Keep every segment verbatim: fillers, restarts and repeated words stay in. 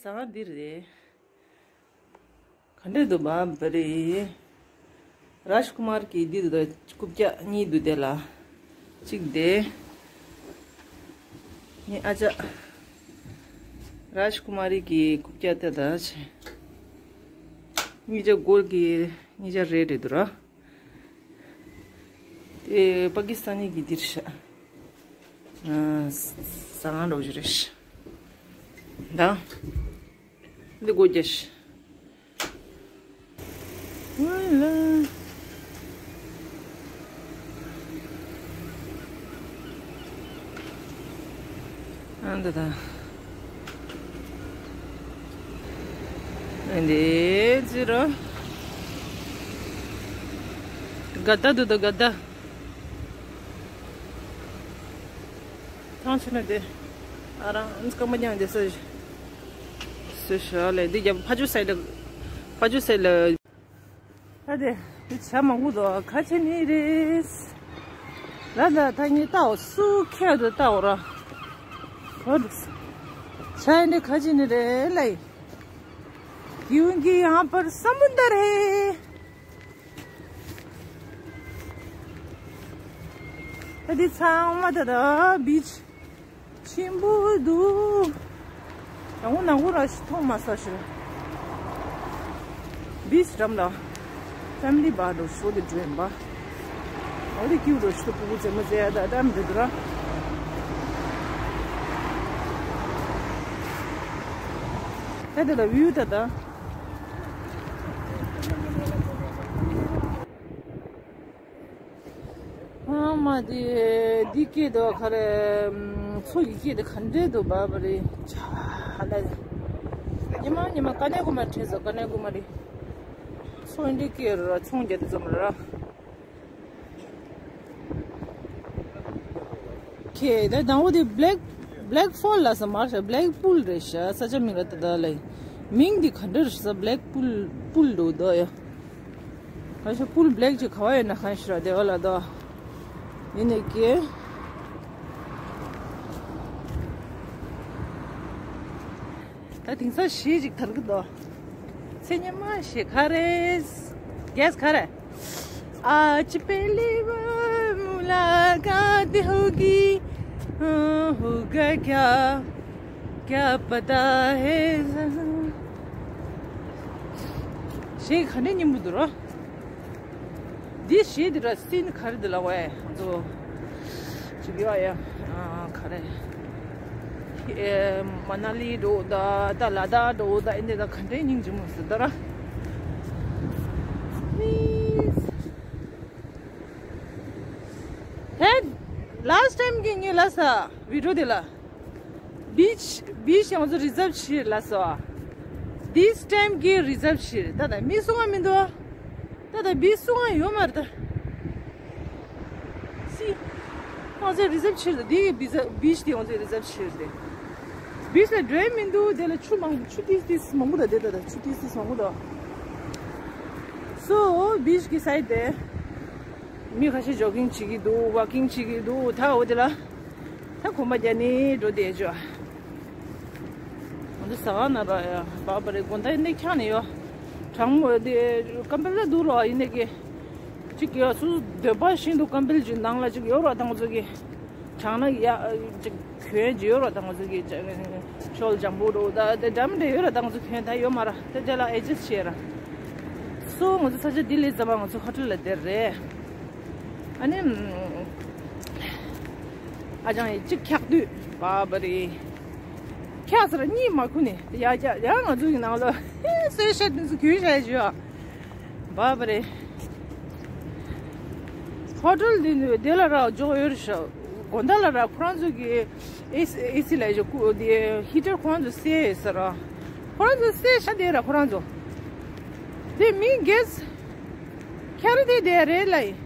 ད་འདི་རེད། ག་འདྲས་འདུག་བ་བ་རེད། རཱཇ་ཀུ་མར་གྱི་འདི་འདུག་རྐུབ་བཀྱག་གཉིས་འདུག་དེ་ལ། གཅིག་དེ། ངའི་ཨ་ཅག་རཱཇ་ཀུ་མ་རི་གི་རྐུབ་བཀྱག་དེ་དང་བྱས། གཉིས་ཆ་གོལ་གྱི་གཉིས་ཆ་རེད་རེད་འདུག་ར། དེ་པ་ཀི་སི་ཐན་གྱི་འདིར་ཤ། ཨ། ཟ་ཁང་འགྲོ་རྒྱུ་རེད་ཤ། ད། འདི་སྒོ་རྒྱག་ཤ། ཨ་ལ། ཨ་འདི་ད། འདི་ཅི་རོ། ག་ད་འདུག་ད་ག་ད། ཐང་ཆེ་ན་དེ། ཨ་རང་སྐམ་པ་རྐྱང་དེ་ས། སུ་ཤ་ལེ་འདི་རྒྱབ་ཕ་ཇུ་སའི་ལ། ཕ་ཇུ་སའི་ལ། ད་དེ་འདི་བྱ་མང་པོ་འདུག་ག་ཆེ་ནི་རེད། ལ་ལ་ད་ངས་ལྟའོ་སུ་ཁྱེད་དུ་ལྟའོ་ར། ཧོ་འདུག་བྱ་འདི་ག་ཆེ་ནི་རེད་ལ། क्योंकि यहाँ पर समुंदर है། ད་འདི་ཚང་མ་ད་ད་བིཆ་ཆེན་པོ་འདུག་ཡང་ནང་ཁུལ་ར་ཞིག་མཐོང་མ་ས་ཞིག་བིཆ་འགྲམ་ལ་ཕེ་མི་ལི་བར་འགྲོ་ཤོ་དེ་འགྲོ་ཡིན་པ། འོ་དེ་ཀྱུ་འགྲོ་ཤོ་ཕྲུ་གུ་རྩེད་མོ་རྩེ་ཡ་ད་འགྲམ་འདི་འདུག་ར། ད་དེ་ལ་བིའུ་ད་ད། ཨ་མ་དེ་འདི་སྐད་དུ་ག་རེ། མཚོ་ཡི་སྐད་དུ་ག་འདྲས་འདུག་བ་བ་རེད། ཆ་ལ། ཉི་མ་ཉི་མ་ཀ་ནེ་ཀུ་མ་དྲན་སོང་། ཀ་ནེ་ཀུ་མ་རེད། མཚོ་འདི་སྐད་རུ་ར་ཚོང་རྒྱག་དུས་ཙམ་ར། ཁེ་ད་དང་པོ་དེ་Black Black Fall ལ་ས་མར་ཤ་Black Pool རེད་ཤ་ས་ཆ་མིང་ར་ད་ད་ལ། མིང་འདི་ག་འདྲ་རེད་ཤ་Black Pool Pool འདུག་ད་ཡ། ག་ཤ་Pool Black ཅིག་ག་བ་ཡོད་ན་གང་ཤ་ར་དེ་བ་ལ་ད། ཡིན་ནི་ཀེ། ད་དེང་སང་གཞས་ཅིག་དར་གི་འདུག་ཚེ་སྔོན་མ་གཞས་ག་རེ། གེས་ག་རེ། आज पहली बार मुलाकात होगी। हाँ, होगा क्या, क्या पता है। གཞས་ག་འདྲའི་སྙན་པོ་འདུག་ར། འདི་གཞས་འདི་ར་སིན་ག་རེ་འདི་ལ་བས་ང་ཚོ་ཅིག་ཡོད་ཡ། ཨ་ག་རེ། ཨེ་མ་ན་ལི་འགྲོ་ད་ད་ལ་དྭགས་འགྲོ་ད་ཨེ་འདི་ད་ག་འདྲའི་སྙིང་རྗེ་མོ་ཟེར་ད་ར། ཧེ། ལཱསི་ཊའིམ་གི་ངས་ལ་ས་བི་ཌིའོ་འདི་ལ། བིཆ་བིཆ་ཡང་ཚོ་རི་ཛབ་ཕྱིར་ལ་སོ། This time གི་རི་ཛབ་ཕྱིར་ད་ད་མི་སུ་ང་མི་འདུག་ད་ད་བིཆ་སུ་ང་ཡོད་མ་རེད་ད། སི། ང་ཚོ་རི་ཛབ་ཕྱིར་ད་འདི་བི་ཛ་བིཆ་དེ་ང་ཚོ་རི་ཛབ་ཕྱིར་དེ། བིཆ་ལ་འགྲོ་ཡ་མི་འདུག་དེ་ལ་ཆུ་མང་ཆུ་ཏིས་ཏིས་མང་པོ་ད་དེ་ད་ད་ཆུ་ཏིས་ཏིས་མང་པོ་ད། སོ་བིཆ་གི་སའིཌ་དེ། མི་ཁ་ཤས་ཇོ་གིང་བྱེད་ཀྱི་འདུག་ཝོག་གིང་བྱེད་ཀྱི་འདུག་ད་འོ་དེ་ལ། ད་གོམ་པ་རྒྱག་ནི་འགྲོ་བསྡད་ཅོ། ང་ཚོ་ཟ་ཁང་ནང་ར་ཡ་བབ་པ་རེད། དགོང་དག་ནས་འཁྱག་ནས་ཡོད། གྲང་མོ་དེ་ཀམ་པལ་ལ་འདུག་ལོ་ཡིན་ནས་ཀྱི། ཅིག་ཡ་སུ་འདོད་པ་བཞིན་དུ་ཀམ་པལ་གྱི་ནང་ལ་ཅིག་ཡོད་ར་དང་ཚོ་གི། གྲང་ན་ཡ་ཅིག་གྱོན་གྱི་ཡོད་ར་དང་ཚོ་གི་ཅིག་ཤོལ་ཇམ་པོ་འགྲོ་ད་དེ་འགྲམ་འདྲ་ཡོད་ར་དང་ཚོ་གྱོན་ད་ཡོད་མ་ར་དེ་དེ་ལ་ཨེ་ཇེ་སི་ཊི་བྱས་ར། སོ་ང་ཚོ་ས་ཆ་འདི་ལས་ཙམ་པ་ང་ཚོ་ཧོ་ཊེལ་ལ་བསྡད་རེད། ཨ་ནི། ཨ་ཅང་ཡི་གཅིག་འཁྱག་དུས་བབ་པ་རེད། འཁྱག་ས་ར་གཉིད་མ་ཁུག་ནས་ཡ་ཡ་ཡ་ང་ཚོ་གི་ནང་ལ་སོས་ཤ་དུས་སུ་གུས་ཤ་ཞུ་བ་བབ་པ་རེད། ཧོ་ཊེལ་འདི་ནི་དེ་ལ་ར་འཇོག་ཡོད་རེད་ཤག་དགོང་དག་ལ་ར་ཁོ་རང་ཚོ་གི་ཨེ་སི་ཨེ་སི་ལ་ཞོག་ཀུ་དེ་ཧི་ཊར་ཁོ་རང་ཚོ་སེ་ཡོད་ས་ར། ཁོ་རང་ཚོ་སེ་ཤ་དེ་ར་ཁོ་རང་ཚོ་དེ་མི་གེས་ཁྱ་རི་དེ་དེ་རེད་ལ་ཡིན།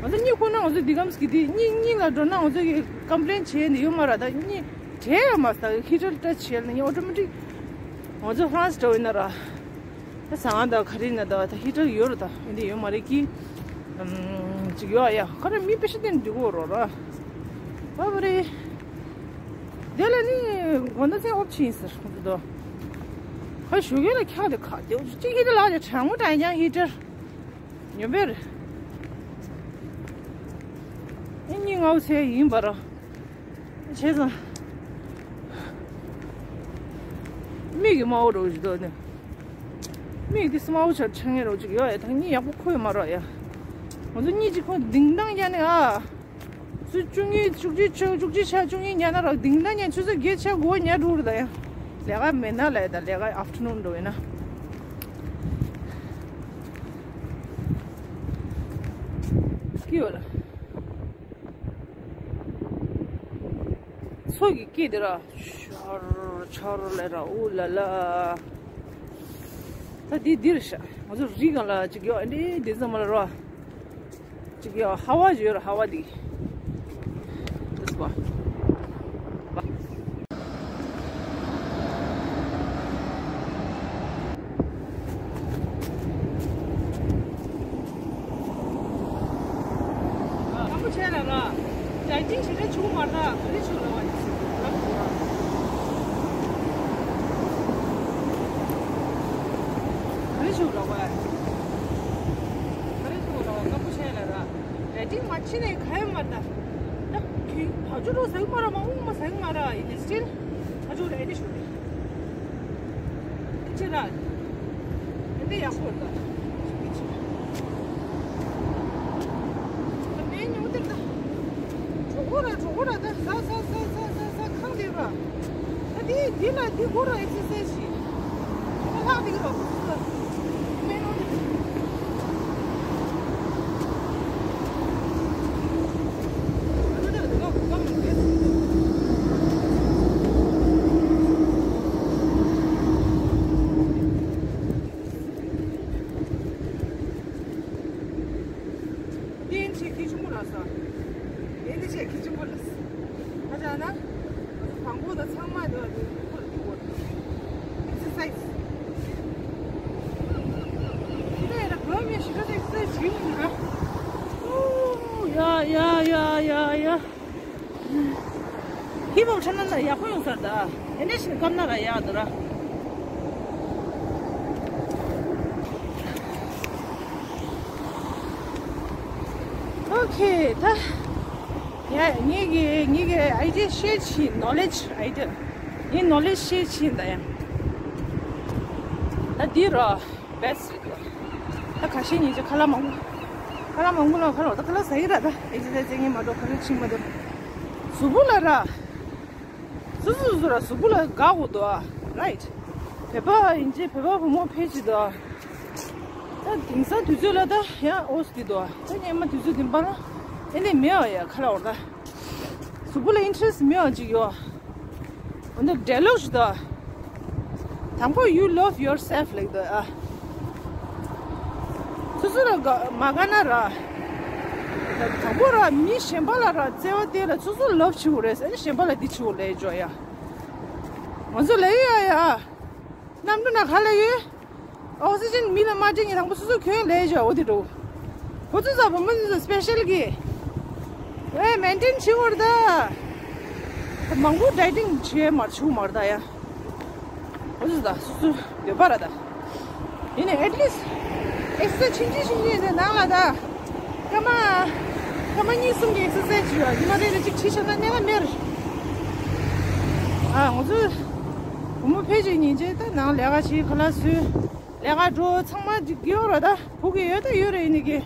ང་ཚོ་གཉིད་ཁུག་ན་ང་ཚོ་འདི་གམ་སྐྱིད་དེ་གཉིད་གཉིད་ལ་འགྲོ་ན་ང་ཚོ་གི་ཀམ་པི་ལེན་བྱས་ནས་ཡོད་མ་ར། ད་གཉིད་བྲལ་ཡོད་མ་ས་ཧི་ཊར་ལྟ་བྱས་ན་ཨོ་ཏོ་མེ་ཊིག་ང་ཚོ་ཧྥ་རན་སི་འགྲོ་ཡིན་ན་ར། ད་ཟ་ཁང་དང་ག་རེ་ཡིན་ན་ད་ད་ཧི་ཊར་ཡོད་ར། ད་ཡིན་དེ་ཡོད་མ་རེད་ཀི། ཨམ་ཅིག་ཡོད་ཡ་ག་རེ་མི་པེ་ཤ་དེ་འདི་གོ་རོ་ར། བ་བ་རེད། དེ་ལ་ནི་དགོང་དག་ཚེ་ཧོབ་ཕྱིན་ཟེར་ཁོང་ཚོ་དོ། ཁ་ཞུ་གི་ལ་ཁྱག་དེ་ཁ་དེ་གཅིག་ཧི་ཏར་ལགས་ཀྱི་གྲང་མོ་གྲང་རྐྱང་ཧི་ཏར་ཉོ་བེར། ཨེ་གཉིས་ལྔ་བོ་ཚེ་ཡིན་པ་ར། བྱས་ཙང་། མིག་གི་དམར་པོ་རོ་ཞིག་འདུག་ནི། མིག་དེ་སྨ་བོ་ཆ་ཆང་ངེ་རོ་ཅིག་ཡོད་ཡ། ཐང་གཉིས་ཡག་པོ་ཁོས་མ་རོ་ཡ། ང་ཚོ་གཉིས་ཅིག་ཁོ་དིང་དང་ཡ་ནི་ཨ། སུ་བཅུ་གཉིས་བཅུ་གཅིག་བཅུ་བཅུ་གཅིག་ཆ་བཅུ་གཉིས་ཉན་ན་རོ་དིང་དང་ཉན་ཆུ་ཚོད་བརྒྱད་ཆ་དགུ་ཉན་འགྲོ་རེད་ད་ཡ། ལས་ཀ་མེད་ན་ལས་ད་ལས་ཀ་ཨབ་ཊར་ནུན་འགྲོ་ཡིན་ན། སྐྱིད་ཡོད་ལ། མཚོ་གི་སྐེད་དེ་ར། ཆར་ཆར་ལེ་ར་ཨུ་ལ་ལ། ད་འདི་འདིར་ཤ། ང་ཚོ་རི་སྒང་ལ་ཅིག་ཡོད་འདི་འདི་ཙམ་མ་ལ་ར། ཅིག་ཡོད་ཧ་བ་ཅིག་ཡོད་ར་ཧ་བ་འདི། དེ་སུ་བ། སྐམ་པོ་བྱས་ལ་ར། ཌའི་ཊིང་ཞེ་དྲག་བྱུང་མ་ར། ག་རེ་བྱུང་ལ་བ་ཡིན་ཟེར་གི་ར། ག་རེ་བྱུང་ལ་བ། ག་རེ་བྱུང་ལ་བ་སྐམ་པོ་བྱས་ལ་ར། ཌའི་ཊིང་མ་བྱེད་ནས་ག་ཡོད་མ་རེད་ད། ད་གི་བ་ཅུ་རོ་ཟ་གི་མ་ར་མ་འོང་མ་ཟ་གི་མ་ར་ཡིན་ནས་སི་ཊིལ་བ་ཅུ་རོ་ཨེ་ནས་ཞུ་ནས། ཅི་ར། འདི་ཡག་པོ་འདུག་ད་མེད་ཉུང་དེར་ད། གྲོགས་པོ་ར་གྲོགས་པོ་ར་ད་ཟ་ཟ་ཟ་ཟ་ཟ་ཟ་ཁང་དེ་ར། ད་འདི་འདི་ལ་འདི་གོ་ར་ཨེག་སར་སའི་ཛི་བྱེད། ད་ལྷག་འདི་ར་ཁོ་ཚོ་ད་མེད་ནོ་དེ། དེ་ཆེ་ཁྱི་ཆུང་མོ་ལ་ས། དེ་ཆེ་ཁྱི་ཆུང་མོ་ལ་ས། ཨ་ཅག་ན། དང་པོ་དང་ཚང་མ་དེ་བ་དེ་ཁོ་ལ་དེ་བོ། ཨེག་སར་སའི་ཛི། དེ་ལ་ཡ་ལ་བོད་མི་ཞིག་ལ་ཨེག་སར་སའི་ཛི་བྱེད་ཡིན་ན། ཨོ་ཡ་ཡ་ཡ་ཡ་ཡ། ཧི་བོ་ཁྲ་ན་ན་ཡག་པོ་ཡོང་ས་རེད་ད། ཨེ་ནས་ཤིན་སྐམ་ན་ར་ཡག་འདུག་ར། ཨོ་ཁེ་ད། ཡ་ངེད་ཀྱི་ངེད་ཀྱི་ཨའི་ཌི་ཡ་ཤེར་བྱེད་ནོ་ལེཇ་ཨའི་ཌི་ཡ། ངའི་ནོ་ལེཇ་ཤེར་བྱེད་ད་ཡ། ད་འདི་ར་བེ་སི་ཊི་རེད་འདུག་ད་ཁ་ཤས་ཉིན་ཅིག་ཁ་ལག་མང་པོ། ཁ་ལག་མང་པོ་ལ་ཁ་ལག་ད་ཁ་ལག་ཟ་ཡི་ར་ད་ཨེག་སར་སའི་ཛི་བྱེད་མཁན་མ་གཏོགས་ཁ་ལག་ཕྱིན་མ་འདུག་གཟུགས་པོ་ལ་ར། སོ་སོ་སོ་སོ་ར་གཟུགས་པོ་ལ་དགའ་དགོས་འདུག་ཨ། རའིཊ། བོད་པ་ཡིན་ཅེ་བོད་པ་བུ་མོ་ཕལ་ཆེར་འདུག་ཨ། ད་དེང་སང་དུས་ཚོད་ལ་ད་ཡང་ཨོ་སི་འདི་འདུག་ཨ། ད་སྔོན་མ་དུས་ཚོད་འདི་པ་ལ་ཨེ་ནས་མེད་ཨ་ཡ་ཁ་ལག་འོར་ད། གཟུགས་པོ་ལ་ཨིན་ཊི་རེ་སི་ཊི་མེད་ཨ་ཅིག་ཡོད་ཨ། འོ་ན་ཌའི་ལོག་ཞིག་འདུག་ཨ། དང་པོ་you love yourself ལེགས་འདུག་ཨ། སོ་སོ་ལ་དགའ་མ་དགའ་ན་ར། དང་པོ་ར་མི་གཞན་པ་ལ་ར་བརྩེ་བ་སྟེར་ལ་སོ་སོ་ལབ་བྱེད་དགོས་རེད་ཟེར་ནས་གཞན་པ་ལ་འདི་བྱེད་དགོས་ལས་འཇོག་ཡ། ང་ཚོ་ལས་ཡ་ཡ། གནམ་གྲུ་ན་ག་ལ་ཡོད། ཨོག་སི་ཇན་མི་ལ་མ་སྤྲད་ངས་དང་པོ་སོ་སོ་གྱོན་ལས་འཇོག་འོ་དེ་འགྲོ། ཁོ་ཚོ་ཚ་བུ་མོ་ཚོ་སི་པེ་ཤལ་གི། ཨེ་མེན་ཊེན་བྱེད་དགོས་རེད་ད། མང་པོ་ཌའི་ཊིང་བྱེད་མ་བྱུང་མ་རེད་ད་ཡ། འོ་ཙི་ད་སུ་སུ་ཡོད་པ་ར་ད། ཡིན་ནའི་ཨེཊ་ལིསཊ་ཨེག་སར་སའི་ཛི་ཕྱིན་ཅི་ཕྱིན་ཅི་ཡིན་ནའི་ནང་ལ་ད། སྐར་མ། སྐར་མ་གཉིས་གསུམ་གྱི་ཨེག་སར་སའི་ཛི་བྱེད་ཡོད་ཉི་མ་རེ་རེ་གཅིག་བྱས་བཞག་ན་གནས་ཀ་མེད་རེད། ཨ་ང་ཚོ། བུ་མོ་ཕལ་ཆེར་ཉིན་བྱེད་ད་ནང་ལས་ཀ་བྱེད་ཁ་ལག་བཟོས། ལས་ཀ་འགྲོ་ཚང་མ་ཅིག་ཡོད་ར་ད་བུ་གི་ཡོད་ད་ཡོད་རེད་ཡིན་ནའི་གི།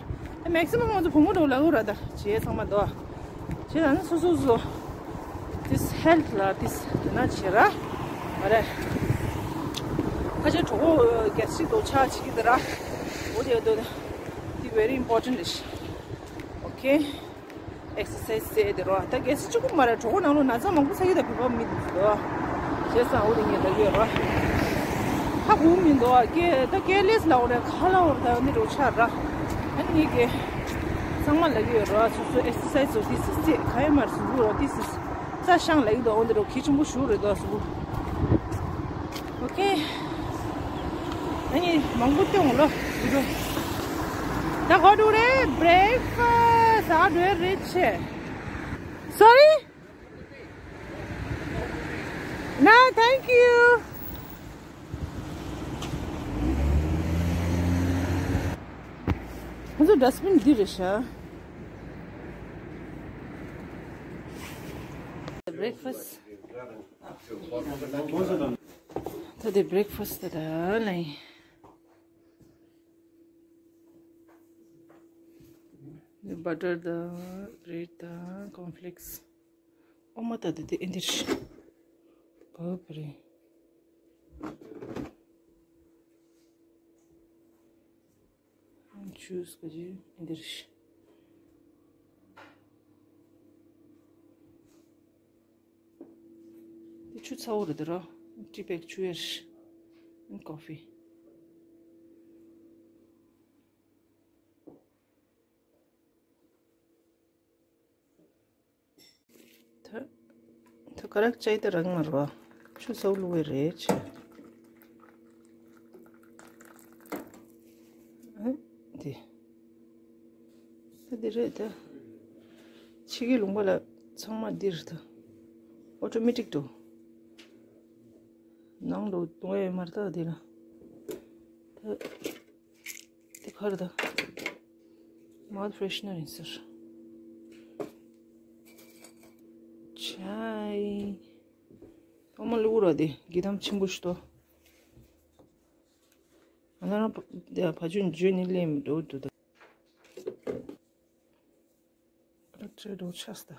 མེག་སི་མམ་ང་ཚོ་བུ་མོ་འགྲོ་ལ་འུ་ར་ད་བྱེད་ཚང་མ་འདུག་བྱེད་ད་ནི་སོ་སོ་སོ། ཏིས་ཧེལ་ཐི་ལ་ཏིས་དེ་ན་བྱེད་ར། མ་རེད། ཁ་ཆེ་གྲོགས་པོ་གལ་སྲིད་དོ་ཆ་བྱེད་ཀྱི་འདི་ར། འོ་དེ་དོ་དེ་very important རེད། ཨོ་ཁེ། ཨེག་སར་སའི་ཛི་ཟེར་དེ་རོ། ད་གལ་སྲིད་གཅིག་པུ་མ་རེད་གྲོགས་པོ་ནང་ལོ་ན་ཚ་མང་པོ་ཚ་གི་ད་བོད་པ་མི་འདུག་ཟེར་དོ། བྱས་ཙང་འོ་དེ་ངས་ལབ་ཀྱི་ཡོད་རོ། ཧ་གོ་མི་འདུག་ཨ་ཀེ་ད་ཀེ་ལེས་ལ་འོ་རེད་ཁ་ལ་འོ་རེད་ད་འདི་རོ་ཆ་ར། ཨ་ནི་ངས་ཀེ་ཚང་མ་ལབ་ཀྱི་ཡོད་རོ། སོ་སོ་ཨེག་སར་སའི་ཛི་འོ་དེ་སི་ཙེ་ག་ཡོད་མ་རེད་ཟུག་རོ་དེ་སི་ཙ་ཤང་ལབ་ཀྱི་འདུག་འོ་འདི་རོ་གལ་ཆེན་པོ་ཞུ་རེད་དོ་ཟུག་ཨོ་ཁེ། ཨ་ནི་མང་པོ་སྟོན་འོང་ལོ། འདི་རོ། ད་གོ་འགྲོ་རེད། བྷི་རེག་ཕ་སི་ཟ་འགྲོ་རེད་ཆེ། Sorry? No, thank you. ཁོ་ཚོ་ཌ་སི་བིན་འདི་རེད་ཤག Breakfast. ད་དེ་breakfast ད་ད་ལ་ཡིན། འདི་butter དང་bread དང་cornflakes། ཨོ་མ་ད་དེ་དེ་ཨེ་འདིར་ཤི། བབ་རེད། ཇུས་ག་ཅི་ཨེ་འདིར་ཤི། དེ་ཆུ་ཚ་བོ་རེད་དེ་རོ། tea bag ཆུ་ཡར་ཤི། ཨེན་coffee། ད་ད་ག་རག་ཅའི་ད་རག་མ་རོ། ཆུ་སོགས་བླུགས་པའི་རེད་ཆེ། ཨ་དེ་ད་དེ་རེད་ད། ཕྱི་གི་ལུང་པ་ལ་ཚང་མ་འདིར་ད། ཨོ་ཊོ་མེ་ཊིག་ཏུ་ནང་དུ་གཏོང་ཡས་མ་རེད་ད་དེ་ལ་ད། དེ་ག་རེ་ད། mouth freshener ཡིན་ཟེར། ཆའི། ཨ་མ་ལུ་ར་དེ་གི་དམ་ཆེན་པོ་ཞིག་ཏོ། ང་རང་དེ་བ་ཇུ་ཇུ་ནི་ལེམ་འགྲོ་འདུག་ད། ཨ་ཅེ་འགྲོ་ཆགས་ད།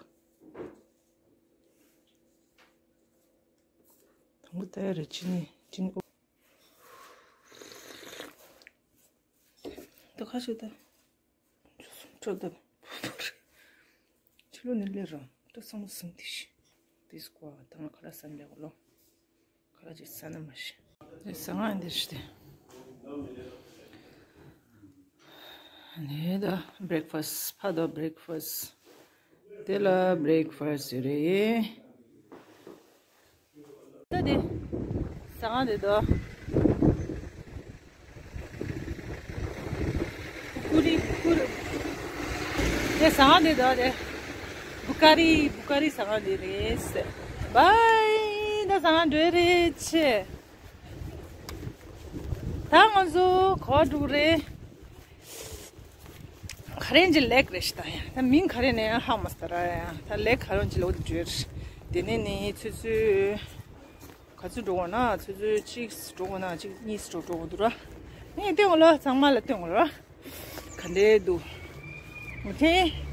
དང་པོ་ད་རེ་ཅི་ནི་ཅི་ནི། ད་ཁ་ཤས་ད། ཁྲོ་ད། ཕྱི་ལོ་ནི་ལེ་ར། ད་སང་སང་དི་ཤི། དིས་ཀོ་ད་ང་ཁ་ར་སན་ལེ་ལོ། ཁ་ར་ཅི་ས་ན་མ་ཤི། དེ་ས་ང་འདི་ཤི་དེ། ནི་ད་breakfast ཕ་ད་breakfast དེ་ལ་breakfast ཡོད་རེད། ད་དེ་ཟ་ཁང་དེ་དོ། ཀུ་རི་ཀུ་རི། དེ་ཟ་ཁང་དེ་དོ་དེ། བུ་ཀ་རི་བུ་ཀ་རི་ཟ་ཁང་དེ་རེད། བའི་ད་ཟ་ཁང་འགྲོ་རེད་ཆེ། ད་ང་ཚོ་ག་པར་འགྲོ་གི་རེད། ག་རེ་ཅི་ལེག་རེད་ཤི་ད་ཡ། ད་མིང་ག་རེ་ནས་ཡང་ཧ་མ་སྟ་ར་ཡ། ད་ལེག་ག་རེ་ཅི་ལོ་དེ་བརྗོད། དེ་ནས་ནི་ཆུ་ཚོད་ག་ཚོད་འགྲོ་གོ་ན། ཆུ་ཚོད་གཅིག་འགྲོ་གོ་ན་གཅིག་གཉིས་འགྲོ་འགྲོ་གོ་འདུག་ར། ངས་སྟོན་གོ་ལ་ཚང་མ་ལ་སྟོན་གོ་ར། ག་འདྲས་འདུག་ཨོ་ཁེ།